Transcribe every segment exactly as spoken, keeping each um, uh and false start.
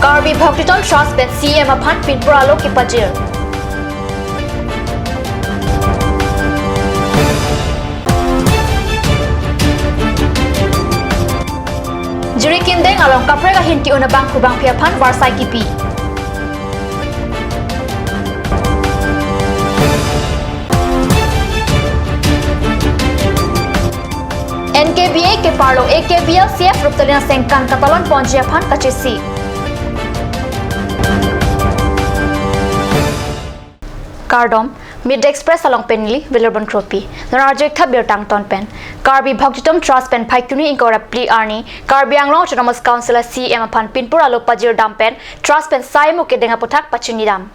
Karbi Bhaktitam Trust pen C M aphan pinpur alo kepajir. Jirikindeng along kaprek ahin ke-un abangphu bangphi aphan varsai kipi. N K B A keparlo A K B L C F ruptalin asengkan katalon ponji aphan kachisi. Kardom, Midday Express along pen neli Wilarbon Kropi. Non arju-ik tha birta angton pen. Karbi Bhaktitam Trust pen Phaikuni ingkoi ra phli arni Karbi Anglong Autonomous Council a C M aphan pinpur alo pajirdam pen Trust pen sai mo kedeng aputhak pachinidam.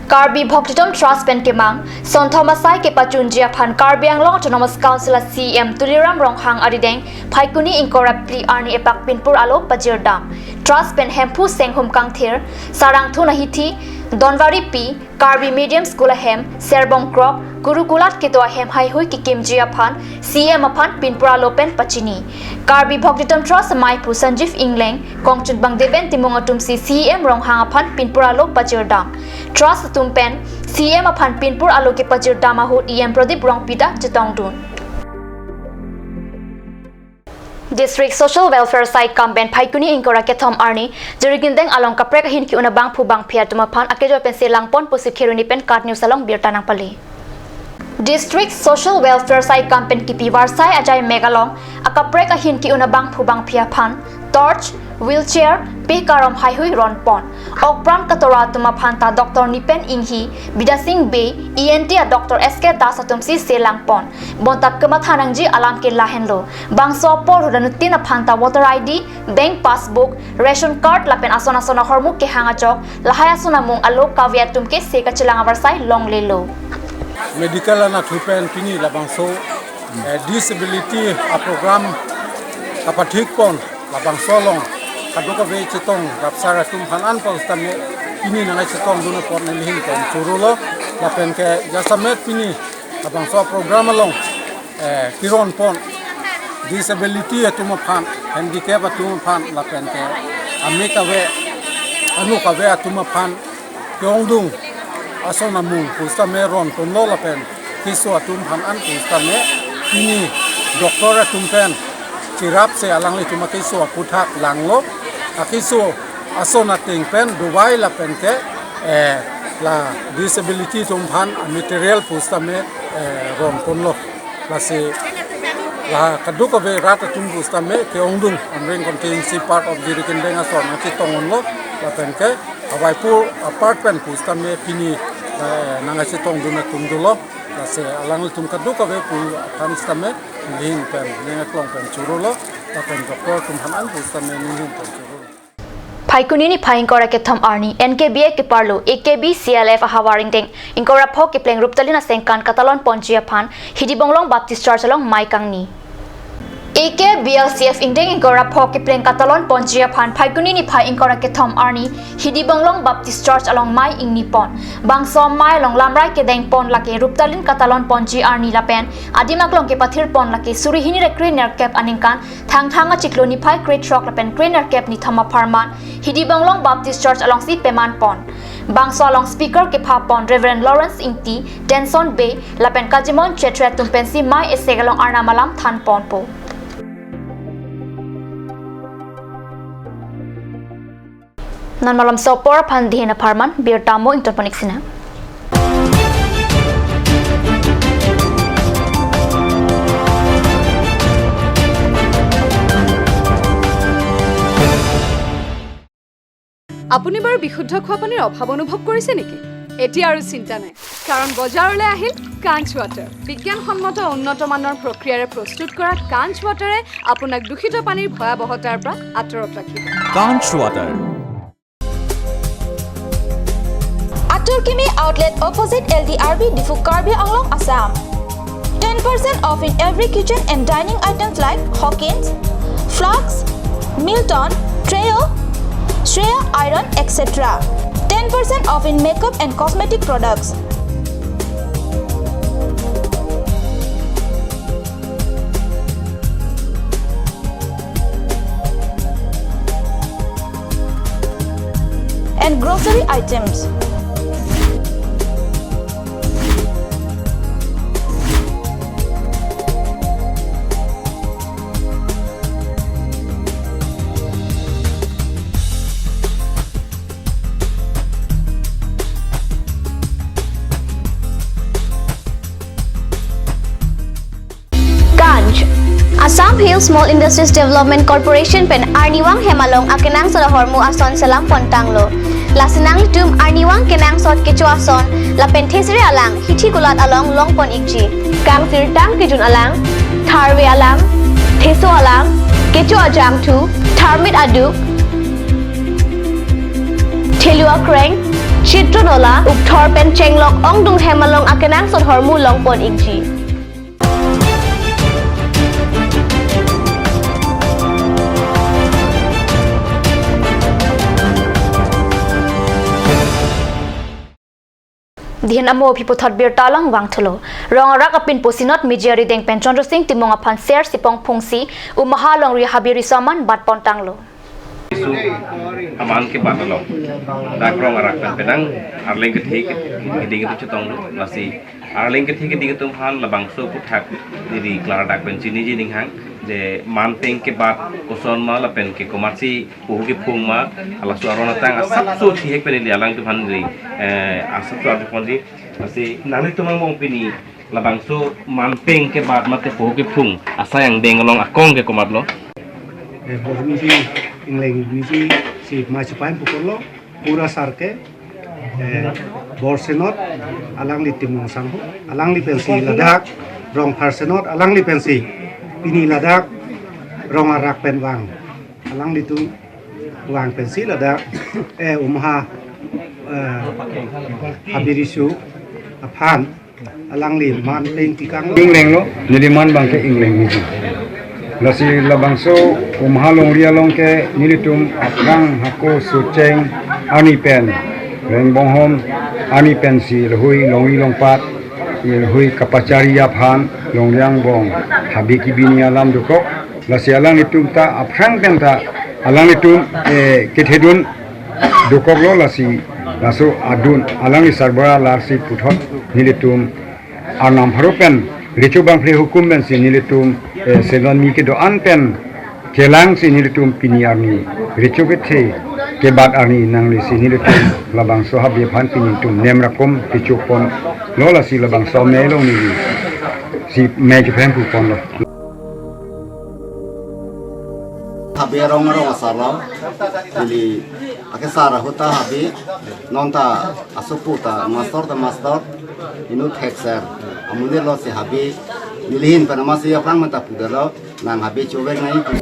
Karbi Bhaktitam Trust pen kemang, sonthom asai kepachunji aphan Karbi Anglong Autonomous Council a C M Tuliram Ronghang arideng Phaikuni ingkoi ra phli arni epak pinpur alo pajirdam. Trust pen Hemphu Senghum Kangthir, Sarangthun ahithi, Donbari P, Karbi Medium School ahem, Serbong Krok, Kurukulat kedo ahem haihui kekimji aphan, C M aphan pinpur alo pen pachini. Karbi Bhaktitam Trust amei aphu Sanjeev Engleng, kongchunbang Deben Timung atumsi C M Ronghang aphan pinpur alo pajirdam. Trust atum pen, C M aphan pinpur alo kepajirdam ahut E M Pradip Rongpi ta chetongdun. District Social Welfare asai akam pen Phaikuni ingkoi ra kethom arni, Jirikindeng along kaprek ahin ke-un abangphu bangphi atum aphan akejo pen selangpon pusi Kheroni pen KAT News along birta nangpale. District Social Welfare asai akam pen kipi varsai ajai mek along akaprek ahin ke-un abangphu bangphi aphan torch, wheelchair, pe karom haihui ronpon. Okpran katora atum aphan ta Doctor Nipen Inghi, Bidya Sing Bey, E N T a Doctor S K Das atumsi selangpon. Bonta kematha nangji alam ke lahenlo. Bangso apor ahut anuttin aphan ta voter I D, bank passbook, ration card lapen ason ason ahormu kehang ajok, lahai ason amung alo kave atum ke se kachelang avarsai longlelo. Medical anatthu pen pini labangso, eh, disability a program kapathikpon labangso along kadokave chetong rapsar atum aphan an pusitame pini nangkachetongdun apot nelihin pen chorolo, lapen ke jasemet pini labangso program along, eh, keronpon disability atum aphan, handicap atum aphan, lapen ke amek ave, anuk ave atum aphan ke-ongdung ason amung pusitame ronponlo lapen keso atum aphan an pusitame pini doctor atum pen cherapsi alanglitum akeso aputhak langlo, akeso ason ateng pen dovai lapen ke, eh, la disability atum aphan material pusitame, eh, ronponlo. Lasi la kadokave rat atum pusitame ke-ongdung Amreng constituency part of Jirikindeng ason nangchetongdunlo lapen ke avaipur apart pen pusitame pini, eh, nangkachetongdun atum dolo. Lasi alanglitum kadokave pu aphan sitame nelihin pen, ning aklong pen chorolo, lapen doctor atum aphan an pusitame nelihin pen chorolo. Phaikuni niphai ingkoi ra kethom arni N K B A keparlo A K B C L F ahavar ingdeng ingkoi ra pho kepleng ruptalin asengkan katalon ponji aphan Hidi Bonglong Baptist Church along mei kangni. A K B L C F ingdeng ingkoi ra pho kepleng katalon ponji aphan Phaikuni niphai ingkoi ra kethom arni Hidi Bonglong Baptist Church along mei ingnipon. Bangso mei along lamrai kedengpon lake ruptalin katalon ponji arni lapen adim aklong kepathirpon lake suri hini ra krenerkep aningkan Thangthang achiklo niphai krethrok lapen krenerkep nithom apharman Hidi Bonglong Baptist Church alongsi pemanpon. Bangso along speaker kephapon Reverend Lawrence Ingti, Tenson Bey lapen Kajimon Chethre atum pensi mei esek along arnam alam thanponpo. Non malomso apor aphan dihin apharman birta mo ingtonpon-ik sinang. আপুনি বাৰু বিশুদ্ধ খোৱা পানীৰ অভাৱ অনুভৱ কৰিছে নেকি? এতিয়া আৰু চিন্তা নাই, কাৰণ বজাৰলৈ আহিল কাঞ্চ ৱাটাৰ। বিজ্ঞানসন্মত উন্নত মানৰ প্ৰক্ৰিয়াৰে প্ৰস্তুত কৰা কাঞ্চ ৱাটাৰে আপোনাক দূষিত পানীৰ ভয়াৱহতাৰ পৰা আঁতৰত ৰাখিব। Kanch Water. Atur Kimi Outlet, opposite L D R B, Diphu, Karbi Anglong, Assam. Ten percent off in every kitchen and dining items like Hawkins, flasks, Milton, Treo, Shreya Iron, et cetera. Ten percent off in makeup and cosmetic products. and grocery items. Ganj. Assam Hill Small Industries Development Corporation pen arnivang hem along akenangsot ahormu ason selam pontanglo. Lasi nanglitum arnivang kenangsot kecho ason lapen thesere alang hithi kulat along longpon ikji. Kangsirtang kejun alang, tharve alang, theso alang, kecho ajangthu, tharmit aduk, thelu akreng, chitro nola, ukthor pen chenglok ongdung hem along akenangsot ahormu longpon ikji. Dihin amo aphi puthot birta along vangthulo. Rong arak apinpo Sinot Mijia Rideng pen Chandra Sing Timung aphan ser sipong phungsi Umha Longri Habi Riso aman bat pontanglo. Riso aman kebat along dak rong arak pen penang arleng kethe keding atum chetonglo, lasi arleng kethe keding atum aphan labangso aphuthak neli klardak pen chiniji ninghang je manpeng kebat koson ma lapen ke komatsi poho kephung ma, halaso aron atang asapso chihek pen neli alangtum aphan neli, eh, asapso arjuponji. Lasi nanglitum angbong pini labangso manpeng kebat mate poho kephung asai angdeng along akong ke komatlo? Eh, bor nisi ingleng nisi si mai sepain pukul lo, pura sarke, eh, bor Sinot alangli Timung Sangho, alangli pensi ladak Rongphar Sinot, alangli pensi pini ladak rong arak pen vang, alanglitum vang pensi ladak, eh, Umha, eh, Habi Riso aphan alangli manpeng kekang inglenglo, neli man abangke ingleng niji. Lasi labangso Umha Longri along ke nelitum aphrang hako Socheng arni pen, Rengbonghom arni pensi lahui longri longpat, lahui kapachari aphan longri angbong habi kibini alam dokok. Lasi alanglitum ta aphrang pen ta alanglitum, eh, kethedun dokoklo, lasi laso adun alangli sarbura lasi puthot nelitum arnam pharo pen recho bangphli hukum pensi nelitum, eh, selon mi kedo-an pen kelangsi nelitum pini arni recho kethe kebat arni nanglisi nelitum labangso habi aphan pini tum nem rakom kecho ponlo, lasi labangso amei along nelisi mei chephem pu ponlo. Habi arong arong asarlo, ili ake sar ahut ta habi, non ta asopo ta master ta master, inut thekser, amonit lo si habi, nelihin pen amatsi aphrang menta pudelo, nang habi chovek nai.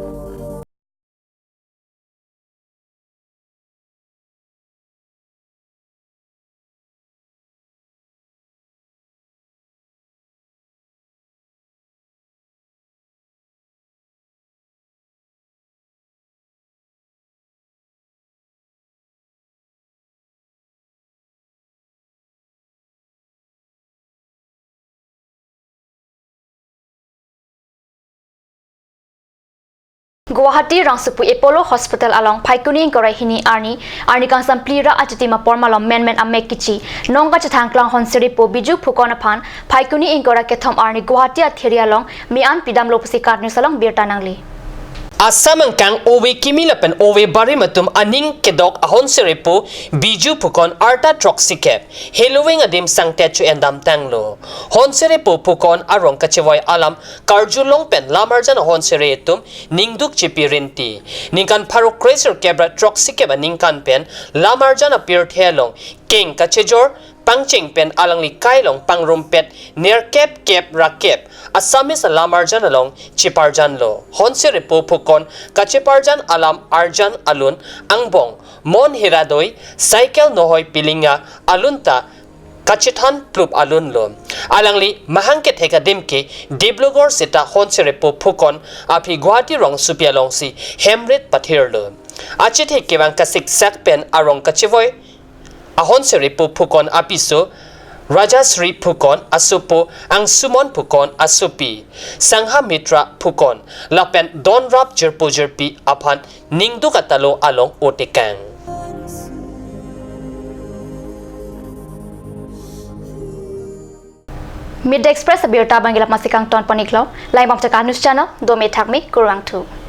Guwahati Rongsopi Apollo Hospital along Phaikuni ingkoi ra hini arni, arni kangsam phli ra achitim apor malom menmen amek kichi nong kachethang klang Honserepo Biju Phukon aphan Phaikuni ingkoi ra kethom arni Guwahati athiri along me-an pidamlo pusi KAT News along birta nangli. Assam angkang ove kimi lapen ove barim atum aning kedok ahonserepo Biju Phukon arta throksikep Halloween adim sangtet cho-en damtanglo. Honserepo Phukon arong kachevoi alam karjulong pen lamarjan ahonsere atum ningduk chipi rinti. Ningkan pharo kresirkep ra throksikep aningkan pen lamarjan apirthe along keng kachejor pangcheng pen alangli kai along pangrumpet nerkep kep ra kep Assamese alamarjan along cheparjanlo. Honserepo Phukon kacheparjan alam arjan alun angbong Mon Hiradoi, Cycle Nohoi Pilinga alun ta kachethan plup alunlo. Alangli mahang kethek adim ke Dibrugarh seta Honserepo Phukon aphi Guwahati Rongsopi alongsi hemrit pathirlo. Achethe kevang kasiksak pen arong kachevoi ahonserepo Phukon apiso Rajasri Phukon, asopo Angsumon Phukon, asopi Sangha Mitra Phukon lapen donrap jirpo jirpi aphan ningduk atalo along otekang. Media Express abirta abang ke la masi kangton pon iklo. Lang bang Chakma News Channel, dome thakme, kurvangthu.